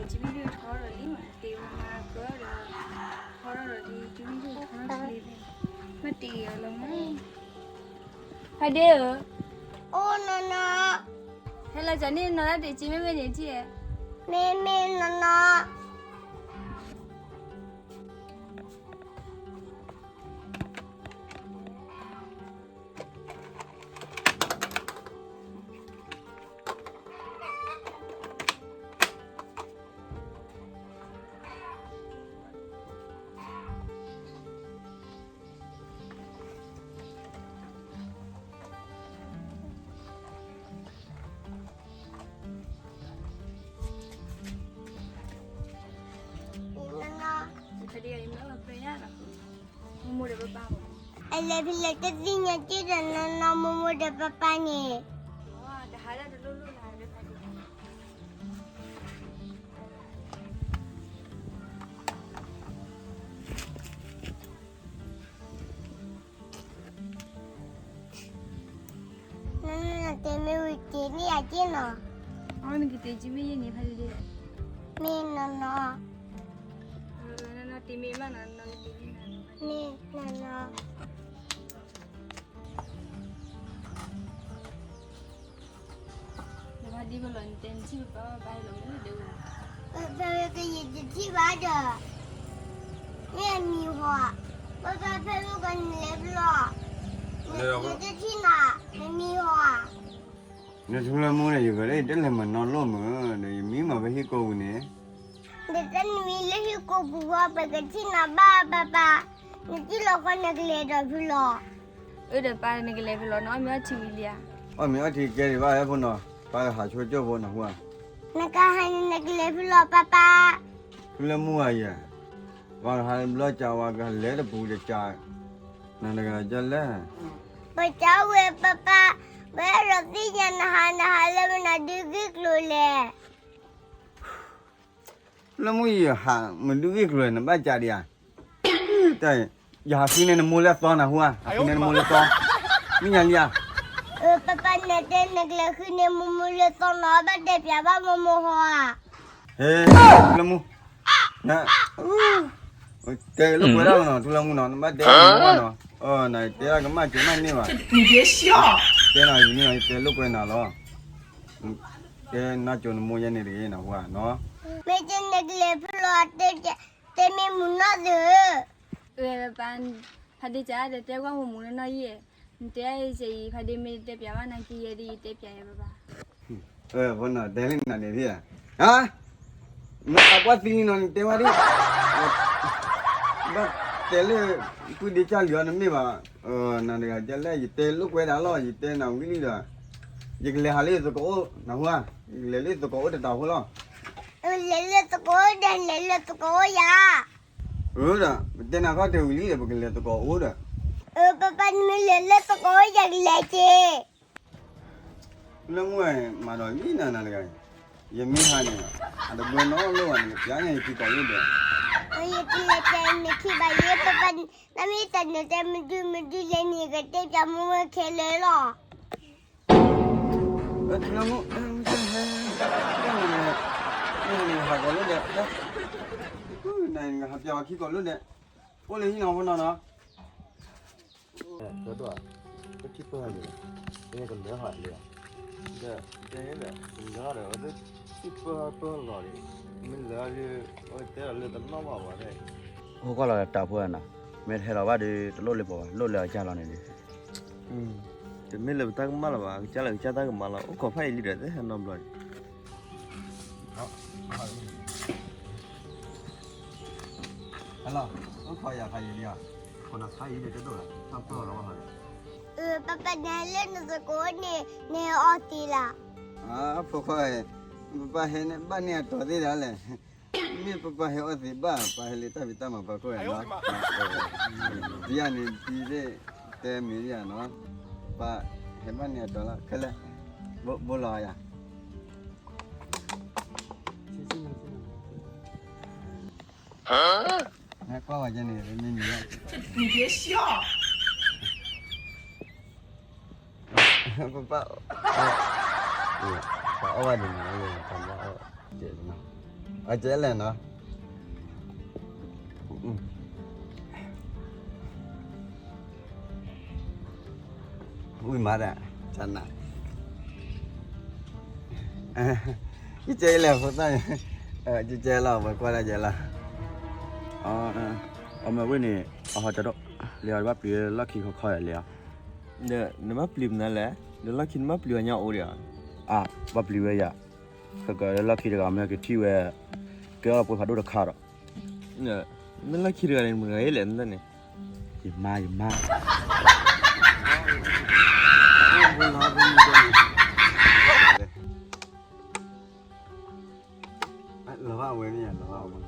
ကၠံမ့ၢ်ဒိၣ်ထီဒီးလံမး တ့ဝဲမၤကၢဒီး ထီဒီးလံ ကၠံမ့ၢ်ဒိၣ်ထီဒီးလံ ဘၣ်တ့အီၤလီၤမး ဖါဒ့ဧၢ, အိၣ်နီၢ်နီၢ်, ဟဲလီၤကၠီန့ၣ်နီၢ်ဒၣ်တ့ၢ်ကၠံမ့ၢ်ဝဲန့ၣ်ထံၣ်ဧါ, မ့ၢ်မ့ၢ်နီၢ်နီၢ် မိၢ်မိၢ်ဒီးပၢ်ပၢ်မး, အလဲၤဖဲလဲၣ်တသ့ၣ်ညါက့ဒီးနီၢ်နီၢ် မိၢ်မိၢ်ဒီးပၢ်ပၢ်န့ၣ်, တဟးလၢတလိၣ်လိၣ်လၢ နတဲမ့ၢ်ဝံၤတ့ၢ်န့ၢ်ယၤက့နီၤ, အီနကတ့ၢ်ကၠံမ့ၢ်ယဲန့ၣ်ဖဲလဲၣ်, မ့ၢ်နီၢ်နီၢ်, တ့ၢ်မ့ၢ်မးနီၤ, မ့ၢ်နီၢ်နီၢ် နဘၣ်ဒ်ဘၣ်လီၤ နတဲနထံၣ်ပၢ်ပၢ်လီၤမ့ၢ်ဒဲဝဲ, ဖဲဖဲကယတထံၣ်ဘၣ်ဒီး, မ့ၢ်အမံၤဟီ, ပၢ်ပၢ်ဖဲဖဲကနလဲၤဖဲလီၤ, နတထံၣ်နၤ, နမံၤဟီဧါ. နထူလၢမူန့ၣ် ယဂၤလၢယတလဲၤမၤနီၢ်လိၣ်မုာ်ဒီး ယမံမၤဖဲဟံၣ်ကိးပူၤန့ၣ်, နတၢ်နမံၤလၢဟံၣ်ကိးပူၤဝဲ ပကထံၣ်နၤဘၣ်ပၢ်ပၢ်, နထံၣ်လီၤဃီနကလဲၤဒီးဖဲလီၤ. အၢဒီးပၢ်နကလဲၤဖဲလီၤ နအီၣ်မ့ၤအီထံဝံၤလံဧါ, အီၣ်မ့ၤအီထံကဲဒံးဘၣ်ဟဲဖိနီၤ, ပၢ်ဟးဆိကၠိဖိနၢ်ဟူဧါ, နကဟးန့ၣ်နကလဲၤဖဲလီၤပၢ်ပၢ်, ထူလၢမူဧါယဲ, ပှၤကဟးဘျီကးဝဲကလဲၤတပူၤတကး, နတဂၤကလဲၤ ပကဝဲပၢ်ပၢ်, ပအဲၣ်ဒိးသ့ၣ်ညါနဟးနဟးလၢမနုၤဒုးဂ့ၢ်ကျိၤလဲၣ်. လၢမုၢ်ယဟးမနုၤဒုးဂ့ၢ်ကျိၤလဲၣ် နဘၣ်ကးဒံးဧါ, ယဟးဃုန့ၢ်နမိၢ်လၢသီနၢ်ဟူဧါ, ဟးဃုန့ၢ်နမိၢ်လၢသီ, မ့ၢ်ညါလံဧါ. ပၢ်ပၢ်နတဲနကလဲၤဃုန့ၢ်မိၢ်မိၢ်လၢသီနီၤ ဘၣ်တဲပၠးဘၣ်မိၢ်မိၢ်ဟီဧါ. ဟဲ, ထူလၢမူ, န, တဲလိာ်ကွဲဒၣ်လီၤနီၤ ထူလၢမူနီၤ နဘၣ်တဲဘၣ်နီၤ, နတဲဒၣ်ကမၣ်ကဲမၣ်န့ၢ်ဘၣ်, တဲနၤယၤန့ၣ် ယတဲလိာ်ကွဲနၤလီၤ, တဲနၤကၠိနမိၢ်ယဲန့ၣ်တဂ့ၤနၢ်ဟူဧါနီၤ, မ့ၢ်တဲနကလဲၤဖဲလီၤ တဲမ့ၢ်မုၢ်နီၢ်သ့ၣ်ဧၢ, ပၢ် ဖါဒ့ကးဒီးတဲကွၢ်မိၢ်မုၢ်နီၢ်နီၢ်ယဲ, နတဲအံၤကဲအံၤ ဖါဒ့မ့ၢ်တဲပၠးဘၣ်နၤက့ယဲဒ်အံၤ တဲပၠးယဲဘၣ်ဘၣ်. ဖိနီၤ တဲလံနၤန့ၣ်ဒ်ဧါ, မ့ၢ်အကွၢ်သံနီၤ နတဲဝဲဒၣ်, ဘၣ်တဲလၢ ပုၢ်ဒ့ကၢ်လံၤအီၤနမ့ၢ်ဘၣ်, နတဂၤကလဲၣ် ယတဲလိာ်ကွဲဒၣ်လီၤ ယတဲနၤဝံၤလံဒီး, ယကလဲၤဟးလၢယသကိးအိၣ်နၢ်ဟူဧါ, ယကလဲၤလၢယသကိးအိၣ်တတးဖိလီၤ. လဲၤလၢသကိးအိၣ်ဒီး လဲၤလၢသကိးအိၣ်ယၤ အၢဒီး ပတဲနၤခီတဲဝံၤလံဒီး ပကလဲၤသကိးအိၣ်ဒီး, အၢ ပၢ်ပၢ် နမ့ၢ်လဲၤလၢသကိးအိၣ်ယၤကလဲၤက့ၤ, လၢမူမၤဒီးလံနၤနၤတဂၤ, ယမ့ၢ်ဟးန့ၣ် အတဘၢနီတလိၣ်ဘၣ်န့ၣ် ပၠးန့ၣ်ယခံကိးလိာ်ဒီး, ယကလဲၤတဲနခံဘၣ်ယဲ ပၢ်ပၢ်, နမ့ၢ်တၢ်နတဲမဒုမဒုလဲၣ်န့ၣ် ယကတဲပၠးမိၢ်ဝဲခဲလၢာ်လီၤ. ထူလၢမူ, ဟးကိးလိာ်ဒီး, နဟးပၠးဝဲခံကိးလိာ်ဒီး, အိၣ်လၢဟံၣ်နီၤဖိနီၤနီၤ, ကဒိၣ်, ပထံၣ်ပၢၢ်လံ, ကလၢဟးလံ, ဒီး, ကလၢဒီး ထံၣ်ပၢၢ်ပၢၢ်လီၤလံ, မ့ၢ်လၢ, အတဲဒီးလၢတနီၣ်ဘၣ်ဝဲ, အိၣ်ကွၢ်လီၤတၢ်ဖိနီၤ, မ့ၢ်တဟဲလီၤဘၣ်ဒီး တလိၣ်လၢပှၤဘၣ် လိၣ်လၢအကၢ်လီၤန့ၣ်ဒီး တမ့ၢ်လၢပတၢ်ကမၣ်လၢၤဘၣ် ကစၢ်လၢကစၢ်တၢ်ကမၣ်လီၤ အိၣ်ခိးဖးယံာ်လံဒီး တဟဲနီတဘျီန့ၣ်, ဟဲလီၤ, အိၣ်ခိးယၤဖးယံာ်လံဧါ, ခိးနၤဖးယံာ်ဒီးတဒိၣ်လၢ် တၢ်ပၢၢ်လီၤဘၣ်ဟီဒီး, ပၢ်ပၢ် နဟဲလၢနသကိးန့ၣ် နဟဲအီသံးလၢ်, ဖိခွါ, ပၢ်ဟဲန့ၣ်ဘၣ်န့ၢ်အတီၤသ့ဒၣ်လဲၣ် မ့ၢ်ပၢ်ပၢ်ဟဲအီသံးဘၣ် ပၢ်ဟဲလၢတၢ်ဖံးတၢ်မၤပၢၤခိၣ်နီၤ, ဒ်ယၤန့ၣ်ဒ်သ့ၣ်, တဲမ့ၢ်ဒ်ယၤနီၤ, ပၢ်ဟဲဘၣ်န့ၢ်အတီၤလၢခဲလၢာ်, ဘိလီၤယၤ, ကွၢ်ဝဲန့ၣ်, ပၢ်, ပၢ်အီၣ်ဘၣ်ဒ်န့ၣ်, ပၢ်အီၣ်, တဲလီၤနီၤ အကဲလဲၣ်နီၤ, ဝံၤမးဒၣ်, န, ကဲလဲၣ်ဖိသၣ်, ကဲလီၤ ပှၤကွၢ်ဒၣ်ကဲလီၤ, အမ့ၢ်ဝဲန့ၣ်, အဟီကဒီး, လဲၤအီၤတဘၣ်ပျံၤဝဲလီၢ်ခံခီခီလဲၤအီၤ, နဘၣ်ပျံၤမနုၤလဲၣ်, ဒီးလီၢ်ခံနဘၣ်ပျံၤဝဲညါအိၣ်ဒီး, အဘၣ်ပျံၤဝဲယၤ, ခဲကဒီးလီၢ်ခံတဂၤမ့ၢ်ကထံၣ်ဝဲ, ကဲအီၤပှဲၤဖးဒိၣ်တခါဒီး, မ့ၢ်လီၢ်ခံတဂၤန့ၣ် မတဂၤအံၤလဲၣ်န့ၣ်, ယမါယမါ, လီၤဘၣ်ဝဲမ့ၢ်လီၤဘၣ်ဝဲ ပှၤ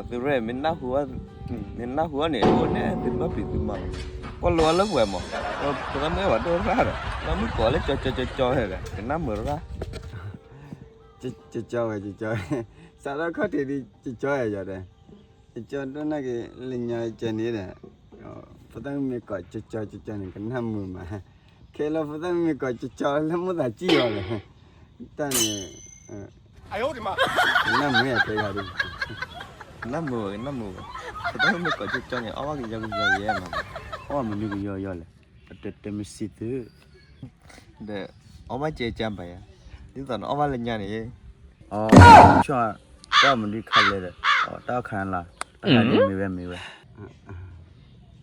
သုရဲၣ် မ့ၢ်နၢ်ဟူ, မ့ၢ်နၢ်ဟူအီၤန့ၣ် အိၣ်န့ၣ်သုဘၣ်ပျံၤသုမၤ, ကွၢ်လိအီၤလၢပှဲၤမး, ဖိသၣ်မုၣ်ဘၣ်ဒိၣ်ရၣ်ဒီး လၢမုၣ်ကီၤလၢကၠီကၠီကၠီကၠီဝဲဒီး ကနၣ်မုာ်ရၣ်, ကၠီကၠီဝဲ ကၠီကၠီဝဲ, စးထီၣ်ခီၣ်ထံးဒ်ကၠီကၠီဝဲယၤဒီး, ကၠီဒိၣ်နာ်က့ၤ လၢညါကဲန့ၣ်ဒီး, ဖိသၣ်မုၣ်မ့ၢ်ကိးကၠီကၠီကၠီန့ၣ် ကနၣ်မုာ်မး, ခဲလၢာ်ဖိသၣ်မုၣ်မ့ၢ်ကိးကၠီကၠီလၢမိၣ်သးစံၣ်အီၤလဲၣ်, တၢ်န့ၣ် ကနၣ်မုာ်ယၤခဲဂၤဒ်, ကနၣ်မုာ်ဝဲ ကနၣ်မုာ်ဝဲ, ဖိသၣ်မုၣ်မ့ၢ်ကိးကၠီကၠီန့ၣ် အီၣ်ဘၣ်ကယီကယီယဲမး, အီၣ်မနုၤကယီယီလဲၣ်, တဲမ့ၢ်စံးသု, ဒီး အီၣ်ဘၣ်ကဲကၢဘၣ်ယၤ, ဒ်သိးနအီၣ်ဘၣ်လၢညါန့ၣ်, အီၣ်, တၢ်မနုၤခါလဲၣ်ဒီး, တၢ်ခါလၢ်, တၢ်ခါဒ်မ့ၢ်ဝဲမ့ၢ်ဝဲ, မ့ၢ်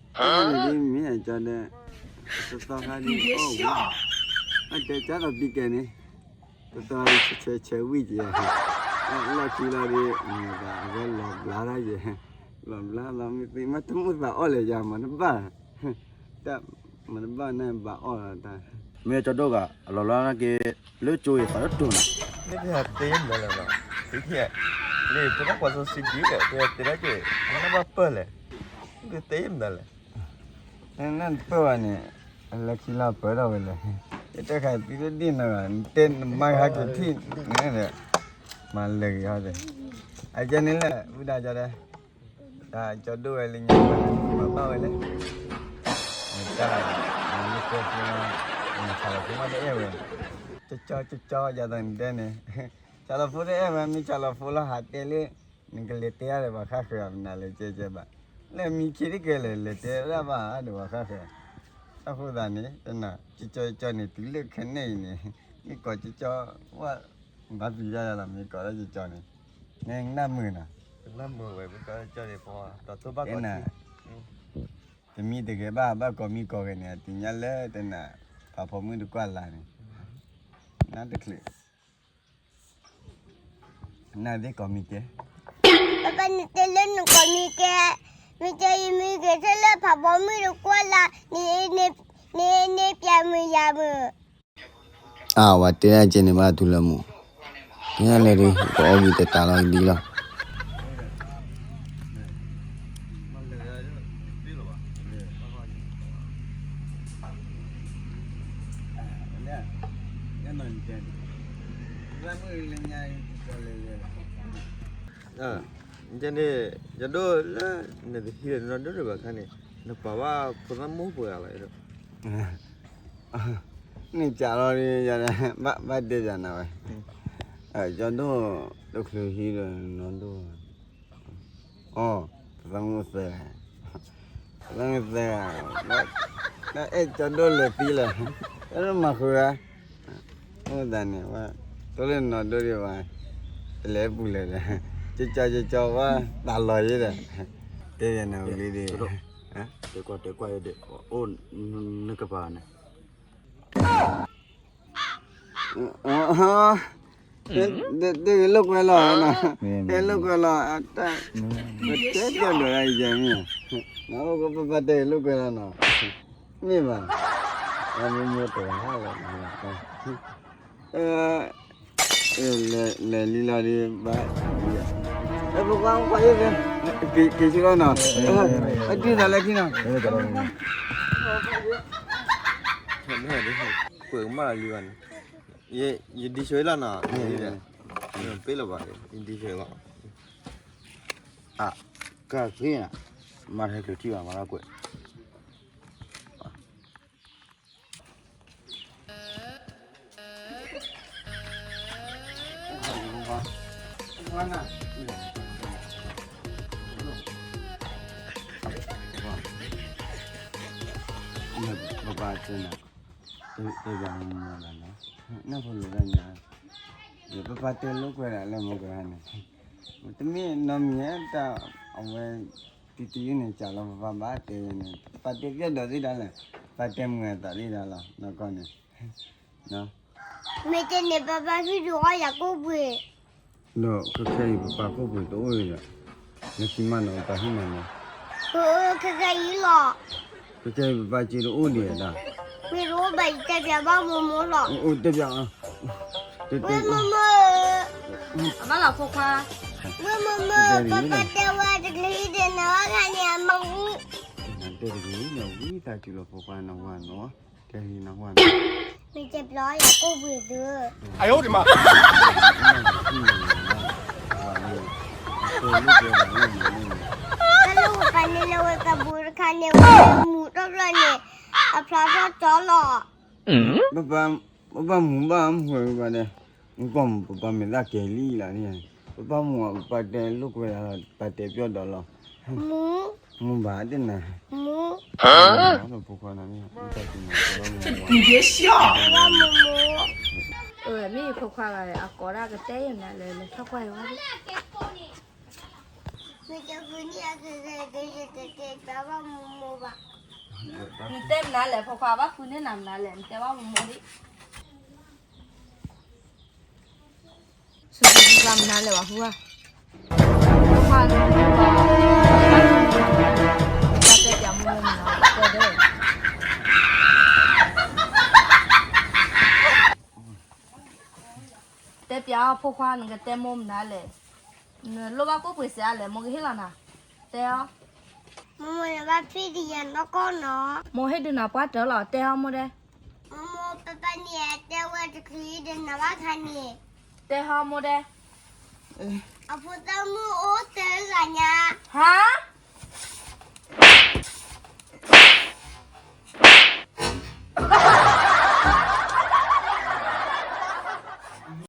အကၠီဒီး, တသီခါဒ်အီၣ်ဝဲ, အတဲကၢသိးပံကဲန့ၣ်, တသီဆဲးဆဲးဝံၣ်ကဲ, လီၢ်ခံလီၤဒ်, အဝဲလီၤဘျါတၢ်ယဲ, လီၤဘျါလီၤမ့ၢ်သ့မ့ၢ်တမိၣ်သးအီၣ်လဲၣ်ယၤမၤတဘၣ် တၢ်မၤတဘၣ်န့ၣ်ဘၣ်အီၣ်လီၤတၢ်, မ့ၢ်ကၠီဒိၣ်ဂၤ အလီၤလီၤနာ်က့ၤ လၢကၠိအံၤသးတတိၢ်နီၤ, မ့ၢ်တဟဲသ့မနုၤလဲၣ်နီၤ, သုကဟဲ, လၢပတၢ်ကွၢ်စိစံးဒ်လဲၣ် ပဟဲသ့ဒၣ်က့ၤ, နဘၣ်ပၢၢ်လဲၣ်, သုသ့မနုၤလဲၣ်, နနၢ်ပၢၢ်ဘၣ်န့ၣ်, လၢခံလီၤပၢၢ်ထီၣ်ဝဲလဲၣ်, ယတၢ်ခါသံတဒ်နီၤဂၤ နတဲနမါဟးက့ၤထံၣ်, မၤလဲၤက့ၤဟီဒီး, အကဲန့ၣ်လဲၣ် ဝံဒၣ်ကၠီဒီး တၢ်ကၠီဒိၣ်ဝဲလၢညါ မၤဘၣ်ဝဲလဲၣ်, တၢ်, မ့ၢ်တဲဖိလီၤ, မ့ၢ်ဆၣ်လီၤဖိမ့ၢ်တအဲၣ်ဝဲ, ကၠီကၠီကၠီကၠီယၤသးနတဲန့ၣ်, ဆၣ်လီၤဖိတအဲၣ်ဝဲ မ့ၢ်ဆၣ်လီၤဖိလီၤဟးတဲလၢ, နကလဲၤတဲအါဒီးပှၤဃၣ်ဃၢၤမနုၤလဲၣ်ကဲကဲဘၣ်, လၢမံခ့တကဲလဲၣ် လဲၤတဲဒၣ်ဘၣ်ဒီးပှၤဃၣ်ဃၢၤ, အဃိသတးန့ၣ် တနၤ ကၠီကၠီကၠီန့ၣ် တုၤလၢခဲန့ၣ်အံၤန့ၣ်, မ့ၢ်ကိးကၠီကၠီ, ဝဲ, ဘၣ်ပျံၤတၢ်လီၤ မ့ၢ်ကိးလၢကၠီကၠီန့ၣ်, နနၢ်မုာ်နီၤ, နမုာ်ဝဲ မ့ၢ်ကိးကၠီန့ၣ် ပှၤ, တမံၤတဂဲၤဘၣ် ဘၣ်ကိးမံကိးဂဲၤန့ၣ် အသ့ၣ်ညါလၢတနၤ, ဖးဖီမုၣ်တကွၢ်လၢ်န့ၣ်, နတချုး နသ့ၣ်ကိးမံၤကဲ, ပပၢ်နတဲလၢနကိးမံၤကဲ, မ့ၢ်ကဲယမံၤကဲထဲလၢဖးဖီမုၣ်တကွၢ်လၢ်, န့ၣ်န့ၣ်ပျဲမုာ်ယၤမုာ်, အဝဲတဲဒၣ်ကဲန့ၣ် ဘၣ်တူၢ်လၢမူ, တဲဒၣ်လဲၣ်ဒီး ကအီၣ်ဂံၢ်တတးလီၤဒ်လီၤ. န့ၣ်, ယဒိၣ်လၢ နတဟံးဒီးနီၢ်ဒိၣ်ဒံးဘၣ်ခါန့ၣ်, နပာ်ဘၣ်ဖိသၣ်မိၢ်ပှဲၤဂၤဘၣ်ဒီး, န့ၣ်ကးလီၤဒီး ဘၣ်တဲယၤနၤဝဲ, ကၠီဒိၣ်, တချုးဟံးဒီးနီၢ်ဒိၣ်, အီ, ပသးမုၣ်သဲ, ပသးမုၣ်သဲ, အဲၣ်ကၠီဒိၣ်လဲၤသံလဲၣ်, အဲၣ်ဒိၣ်မၤဃုာ်ဝဲ, အဃိသတးန့ၣ် ဝဲ, တိၢ်လၢနီၢ်ဒိၣ်ဒံးဝဲ, တလဲၤပူၤလဲၣ်ဒီး, ကၠီကၠီကၠီဝဲ, တၢ်လီၤယဲဒီး, တဲယၤနၤဝံၤလံဒီး, တဲကွၢ်တဲကွၢ်ယဲဒီး, အိၣ်, နကပၤန့ၣ် တဲဂ့ၤလိာ်ကွဲလီၤ, တဲလိာ်ကွဲလီၤ, တဲတဲဒိးယၤမ့ၢ်, နအိၣ်ကပပၢ်တဲဂ့ၤလိာ်ကွဲလီၤနီၤ, မ့ၢ်ဘၣ်, အမိၢ်မိၢ်တဂၤလီၤ, လဲၤလံလီၤဒီးဘၣ်, ပကွၢ်ကွၢ်ယဲၢ်, က့ၤဆူလီၤနီၤ, အဒုးသးလၢခံနီၤ ကွဲးကမၣ်လီၤလံဘၣ်န့ၣ်, ယဒံးဆှၢလီၤနီၤ, ပ့လီၤဘၣ်, ယဒံးဆှၢလီၤ, အကၢ်သ့, မၤထဲကျုးထံၣ်ဘၣ်မၤလၢကွဲး, ပပၢ်တဲနၤ, တဲပၠးမိၢ်လီၤနီၤ, နၢ်ဖိလိာ်တၢ်ညါ, ပပၢ်တဲလိာ်ကွဲဒၣ်လၢမိၢ်ကရၢန့ၣ်, တမ့ၢ်နီတမံၤတၢ်, အဝဲ တံၤတံၤန့ၣ် စးလီၤပပၢ်ဘၣ်တဲဝဲန့ၣ် ပပၢ်တဲပျဲၢ်ဒီးသ့ၣ်ဒၣ်လဲာ်, ပပၢ်တဲမုာ်အသးသ့ၣ်ဒၣ်လီၤ နီၢ်ကီၢ်န့ၣ် မ့ၢ်တဲန့ၣ် ပပၢ်ဟံၣ်ဒုးအီၣ်ယၤကိၣ်ပှ့ၤ, ဒီးခဲခဲအံၤ ပပၢ်ကိၣ်ပှ့ၤတအိၣ်ဒီး, နခံမးနီၤ ပပၢ်ဟံၣ်မးနီၤ, ခဲခဲအံၤလီၤ, ခဲခဲအံၤ ပပၢ်စ့တအိၣ်ဒံးဒၣ်, မ့ၢ်တအိၣ်ဘၣ်ယတဲပၠးဘၣ်မိၢ်မိၢ်လီၤ, အိၣ်တဲပၠး, မိၢ်မိၢ် အမၢလီၤဖိခွါ, မိၢ်မိၢ်မိၢ် ပပၢ်တဲဝဲတချုးဒံးနၤဘၣ်ခါန့ၣ် အမၤဝံၤ, တဲတဂ့ၤန့ၣ် ဝံသးစူၤလီၤဖိခွါနဝၤနီၤ, တဲတဂ့ၤနဝၤနီၤ, မ့ၢ်တဲပျီယၤကိၣ်ပှ့ၤသု, အယဒမး တၢ်လၢပပၢ်န့ၣ်လၢဝဲကဘူးတခါန့ၣ် ဝဲမူၤထီၣ်ဖျၢၣ်န့ၣ် အဖျါထီၣ်တီလီၤ, ပပၢ်မူၤဘၣ်မူၤဝဲပပၢ်ဒဲး, နကွၢ်မူၤ ပပၢ်မဲာ်သၣ်ကဲၤလံလီၤန့ၣ်, ပပၢ်မူၤ ပပၢ်တဲလိာ်ကွဲဒၣ်လီၤ ပပၢ်တဲပျီဒီးလီၤ, မူၤ မူၤဘၣ်ဒ်န့ၣ်, မူၤ ဖိခွါန့ၣ်, မ့ၢ်ဖိခွါလီၤ အကိးဒၣ်ကတဲယၤမနုၤလဲၣ် လဲၤထီၣ်ကွၢ်ယၤဝဲဒၣ် နတဲမနုၤလဲၣ် ဖိခွါ ဘၣ်ဖုန့ၢ်နၤမနုၤလဲၣ် နတဲဘၣ်မိၢ်မိၢ်ဒံး, စူစူစူစူမနုၤလဲၣ် ဝၤဖုဧါ, ဖိခွါန့ၣ်, တဲပျးမိၢ်မိၢ်မနုၤလဲၣ်, တဲပျးအီၤ ဖိခွါ နကတဲမိၢ်မနုၤလဲၣ်, နလိၣ်ဘၣ်ကိၣ်ပှ့ၤစ့လဲၣ် မိၢ်ကဟ့ၣ်လီၤနၤ, တဲအီၤ, မိၢ်မိၢ် နဘၣ်ဖံးတယၤနီၢ်ကီၢ်နီၤ, မိၢ်ဟ့ၣ်ဒုးနၤပှၢ်တၢၢ်လီၤ တဲအီၤမိၢ်ဒဲး, မိၢ်မိၢ် ပပၢ်န့ၣ်တဲဝဲတချုးဒံးနၤဘၣ်ခါန့ၣ်, တဲအီၤမိၢ်ဒဲး, အဖိသၣ်မုၣ်အိၣ်တဂၤညါ, ဟါ